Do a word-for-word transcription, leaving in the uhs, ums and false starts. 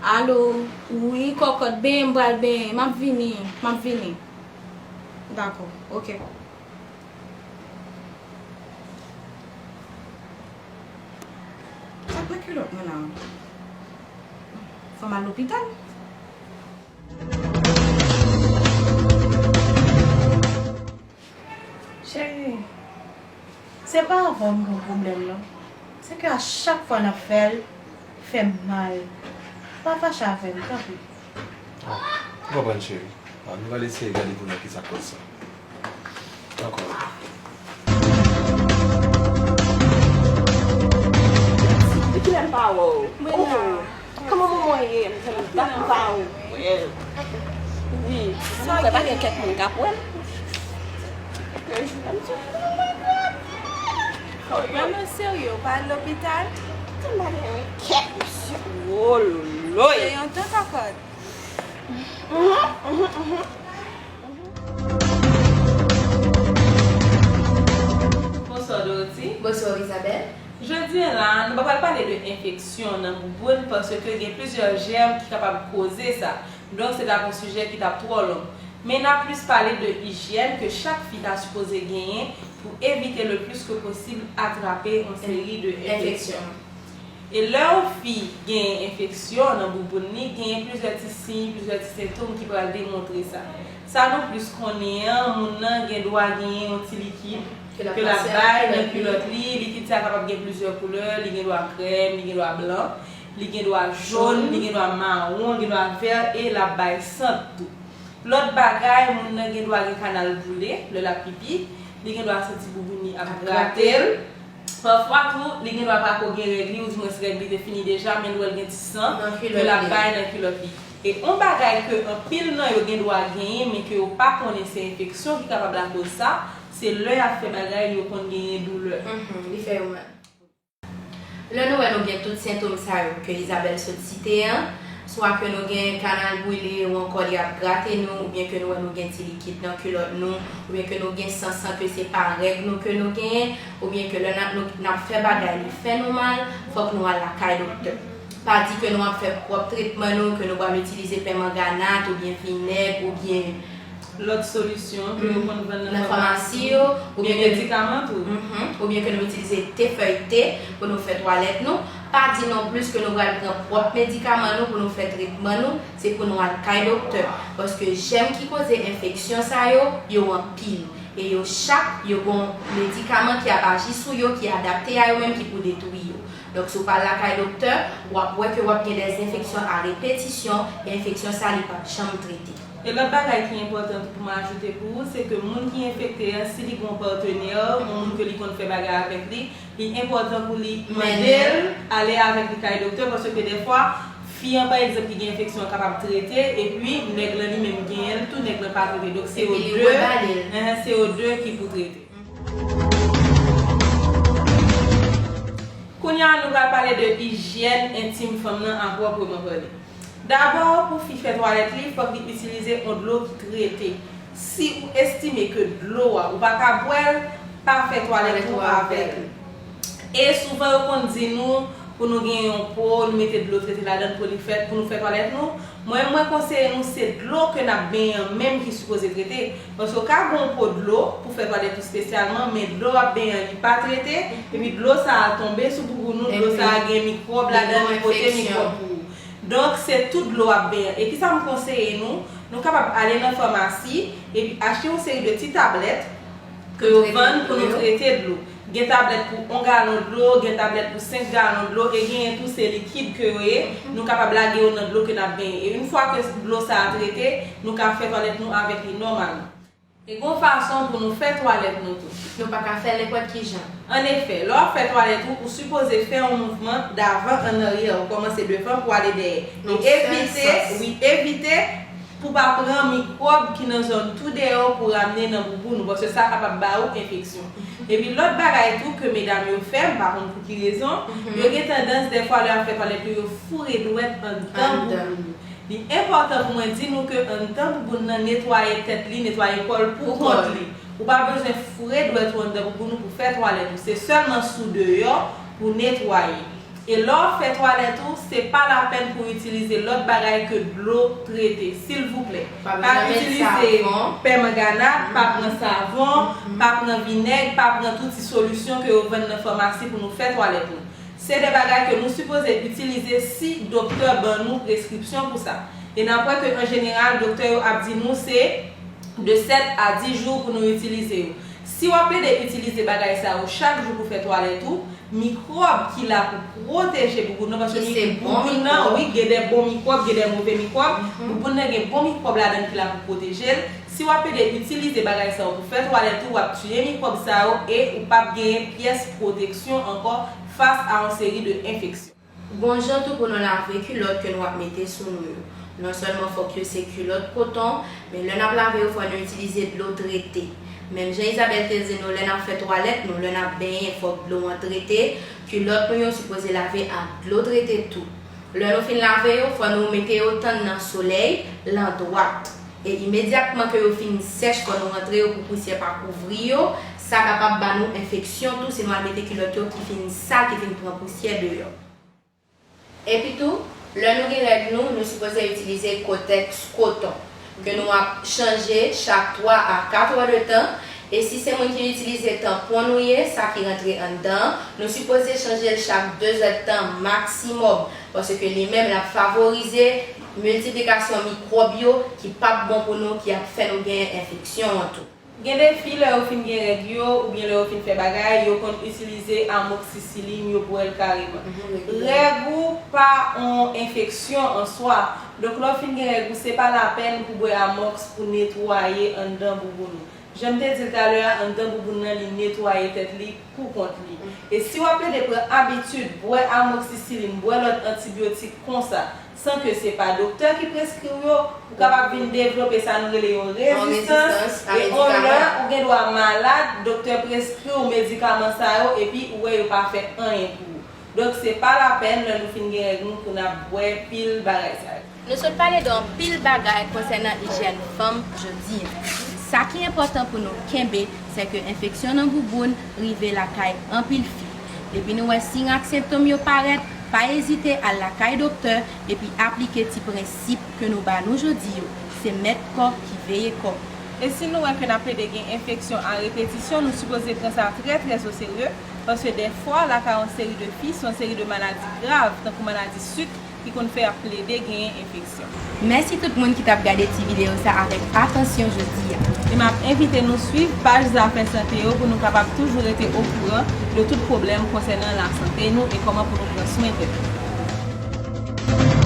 Alo, wi, kòkòt, benyen, m pral benyen, m ap vini, m ap vini. Dakò, oke. Sa k nan kilòt mwen la? Fò m al lopital? Cheri, se pa avè w m gen pwoblèm non. Se ke a chak fwa n ap fè l, fè m mal. Pa fache avè m, tanpri. Ah, m konprann, cheri. Ah, nou pral eseye gade pou n wè kisa k kòz sa. Dakò. Depi lè m pa wè w. Mwen la. Kòman manman w ye? M fè m dat m pa wè w. Wi. Sa w gen? Pa gen kèk moun k ap wè l. Vrèman serye, w pa al lopital? Tèlman gen kèk, mesye. Wololoy. Se yon tan kakòt. Bonswa, Dorothy. Bonswa, Isabelle. Jodi a la, nou pa pral pale de enfeksyon nan bouboun paske gen plizyè jèm ki kapab koze sa. Donk, se t ap yon sijè ki t ap twò long. Men n ap plis pale de ijyèn ke chak fi ta sipoze genyen pou evite le plis ke posib atrape yon seri de enfeksyon. E lè yon fi genyen enfeksyon nan bouboun li, genyen plizyè ti siy, plizyè ti sentòm ki pral demontre sa. Sa nou plis konnen an, moun nan gen dwa genyen yon ti likid ke l ap bay nan kilòt li. Likid sa kapab gen plizyè koulè, li gen dwa krèm, li gen dwa blan, li gen dwa jòn, li gen dwa mawon, li gen dwa vè e l ap bay sant tou. Lòt bagay, moun nan gen dwa gen kanal boule lè l ap pipi, li gen dwa santi bouboun li ap grate l. Pafwa tou, li gen dwa pa ko gen règ li, oudimwens règ li te fini deja, men l wè l gen ti san ke l ap bay nan kilòt li. E yon bagay ke anpil nan yo gen dwa genyen, men ke yo pa konnen se enfeksyon ki kapab lakoz sa, se lè y ap fè bagay, yo konn genyen doulè. Li fè yo mal. Lè nou wè nou gen tout sentòm sa yo ke Isabelle sot site an, swa ke nou gen kanal brile ou ankò li ap grate nou, oubyen ke nou wè nou gen ti likid nan kilòt nou, oubyen ke nou gen san san ke se pa règ nou ke nou genyen, oubyen ke lè n ap, nou, n ap fè bagay li fè nou mal, fòk nou al lakay doktè. Pa di ke nou ap fè pwòp tretman nou, ke nou pral itilize pen manganat oubyen vinèg oubyen lòt solisyon ke yo konn vann nan famasi yo, oubyen medikaman tou. Oubyen ke nou itilize te fèy te pou nou fè twalèt nou. Pa di non plis ke nou pral pran pwòp medikaman nou pou nou fè tretman nou, se pou nou al kay doktè. Paske jèm ki koze enfeksyon sa yo, yo anpil. E yo chak, yo gon medikaman ki ap aji sou yo, ki adapte a yo menm, ki pou detwi yo. Donk, si w pa al lakay doktè, w ap wè ke w ap gen des enfeksyon a repetition, e enfeksyon sa, li p ap janm trete. E lòt bagay ki enpòtan tou pou m ajoute pou ou, se ke moun ki enfekte a, si li gen yon patenè, yon moun ke li konn fè bagay avèk li, li enpòtan pou li mande l ale avèk li kay doktè, paske dèfwa, fi an, pa egzanp, ki gen enfeksyon an kapab trete, epi nèg lan li menm genyen l tou, nèg lan pa trete. Donk, se yo de, se yo de ki pou trete. Kounye a, nou pral pale de ijyèn entim fanm nan a pwòpman pale. Dabò, pou fi fè twalèt li, fòk li itilize yon dlo ki trete. Si ou estime ke dlo a, ou pa ka bwè l, pa fè twalèt ou avèk li. E souvan, yo konn di nou, pou nou gen yon po, nou mete dlo trete ladan l pou li fè, pou nou fè twalèt nou. Mwen, mwen konseye nou, se dlo ke n ap benyen an menm ki sipoze trete. Paske w ka gen yon po dlo pou fè twalèt ou espesyalman, men dlo w ap benyen an, li pa trete, epi dlo sa a tonbe sou bouboun ou, dlo sa a gen mikwòb ladan l, li pote mikwòb pou ou. Donk, se tout dlo w ap benyen. E kisa m konseye nou? Nou kapab ale nan famasi, epi achte yon seri de ti tablèt ke yo vann pou nou trete dlo. Gen tablèt pou yon galon dlo, gen tablèt pou senk galon dlo, e genyen tou se likid ke yo ye, nou kapab lage yo nan dlo ke n ap benyen. E yon fwa ke dlo sa a trete, nou ka fè twalèt nou avèk li nòmalman. E gon fason pou nou fè twalèt nou tou. Nou pa ka fè l nenpòt ki jan. Annefè, lè w ap fè twalèt ou, ou sipoze fè yon mouvman davan ann aryè, ou kòmanse devan pou ale dèyè. E evite, wi, evite pou pa pran mikwòb ki nan zòn tou dèyè w pou ramne nan bouboun ou, paske sa kapab ba ou enfeksyon. Epi lòt bagay tou ke medam yo fè, m pa konn pou ki rezon, yo gen tandans dèfwa lè y ap fè twalèt yo, yo foure dwèt anndan bouboun yo. Li enpòtan pou mwen di nou ke anndan bouboun nan netwaye tèt li, netwaye kò l pou kont li. Ou pa bezwen foure dwèt ou anndan bouboun ou pou fè twalèt ou. Se sèlman sou deyò pou netwaye. E lè w ap fè twalèt ou, se pa lapèn pou w itilize lòt bagay ke dlo trete, silvouplè. Pa itilize pèmanganat, pa pran savon, pa pran vinèg, pa pran tout ti solisyon ke yo vann nan famasi pou nou fè twalèt nou. Se de bagay ke nou sipoze itilize si doktè ban nou preskripsyon pou sa. E n ap wè ke an jeneral, doktè yo ap di nou se de sèt a dis jou pou nou itilize yo. Si w ap plede itilize bagay sa yo chak jou pou fè twalèt ou, mikwòb ki la pou pwoteje bouboun nan, paske bouboun nan, wi, gen de bon mikwòb, gen de move mikwòb. Bouboun nan gen bon mikwòb ladan l ki la pou pwoteje l. Si w ap plede itilize bagay sa yo pou fè twalèt ou, w ap tiye mikwòb sa yo e ou p ap genyen pyès pwoteksyon ankò fas a yon seri de enfeksyon. Gon jan tou pou nou lave kilòt ke nou ap mete sou nou yo. Non sèlman fòk yo se kilòt koton, men lè n ap lave yo, fò nou itilize dlo trete. Menm jan Isabelle te di nou, lè n ap fè twalèt nou, lè n ap benyen, fòk dlo an trete. Kilòt nou yo sipoze lave ak dlo trete tou. Lè nou fin lave yo, fò nou mete yo tann nan solèy, lan dwat. E imedyatman ke yo fin sèch, fò nou rantre yo pou pousyè pa kouvri yo. Sa kapab ba nou enfeksyon tou si nou al mete kilòt yo ki fin sal, ki fin pran pousyè deyò. Epi tou, lè nou gen règ nou, nou sipoze itilize kotèks koton, ke nou ap chanje chak twa a kat è de tan. E si se moun ki itilize tanpon nou ye, sa ki rantre anndan an, nou sipoze chanje l chak de zèdtan maksimòm, paske li menm l ap favorize miltiplikasyon mikwòb yo ki p ap bon pou nou, ki ap fè nou genyen enfeksyon an tou. Gen de fi, lè yo fin gen règ yo, oubyen lè yo fin fè bagay, yo konn itilize amoksisilin, yo bwè l kareman. Règ ou pa yon enfeksyon an swa. Donk, lè w fin gen règ ou, se pa lapèn pou bwè amoks pou netwaye anndan bouboun ou. Jan m te di l talè a, anndan bouboun nan, li netwaye tèt li pou kont li. E si w ap plede pran abitid bwè amoksisilin, bwè lòt antibyotik konsa, san ke se pa doktè ki preskri w yo, ou kapab vin devlope sa nou rele yon rezistans. E yon lè, ou gen dwa malad, doktè preskri w medikaman sa yo, epi ou wè yo pa fè anyen pou ou. Donk, se pa lapèn lè nou fin gen règ nou pou n ap bwè pil bagay sa yo. Nou sot pale de anpil bagay konsènan ijyèn fanm jodi a. Sa ki enpòtan pou nou kenbe, se ke enfeksyon nan bouboun rive lakay anpil fi. Depi nou wè siy ak sentòm yo parèt, pa ezite al lakay doktè epi aplike ti prensip ke nou ba nou jodi yo. Se mèt kò ki veye kò. E si nou wè ke n ap plede gen enfeksyon a repetisyon, nou sipoze pran sa trè, trè o serye, paske dèfwa, lakay yon seri de fi, se yon seri de maladi grav, tankou maladi sik, ki konn fè y ap plede genyen enfeksyon. Mèsi tout moun ki t ap gade ti videyo sa avèk atansyon jodi a. E m ap envite nou swiv paj Zafè Sante yo pou nou kapab toujou rete okouran de tout pwoblèm konsènan lasante nou e kòman pou nou pran swen tèt nou.